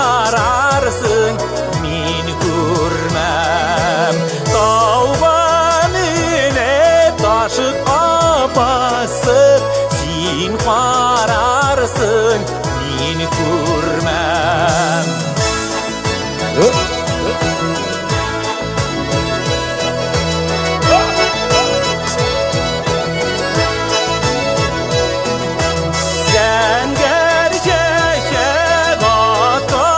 карарсың, мин күрмәм. Тауга менеп ташып апасы, син карарсың, мин күрмәм. Зәңгәр чәчәк ата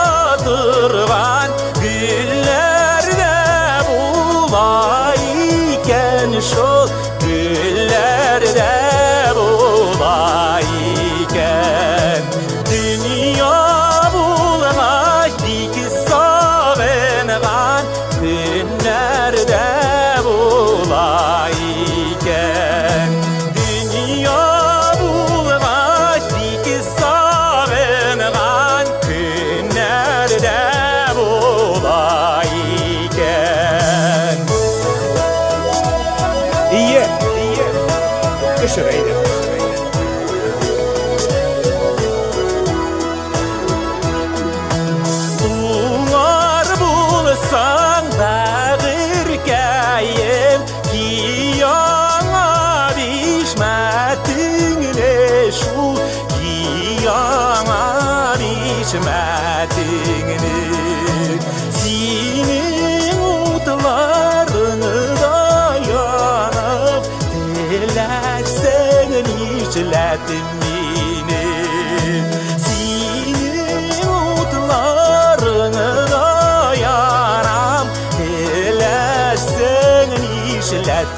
торган гөлләр дә була икән шул, гөлләр дә була икән. Дөнья булгач бик сагынган көннәр дә була икән. Дөнья булгач бик сагынган көннәр дә була икән. Ие, ие, төшер әйдә. Уңар булсаң, бәгырькәем, ки яңа бишмәтеңне шул, ки яңа бишмәтеңне. Синең утларыңда янып, теләсәң нишләт мине. Синең утларыңда янам, теләсәң нишләт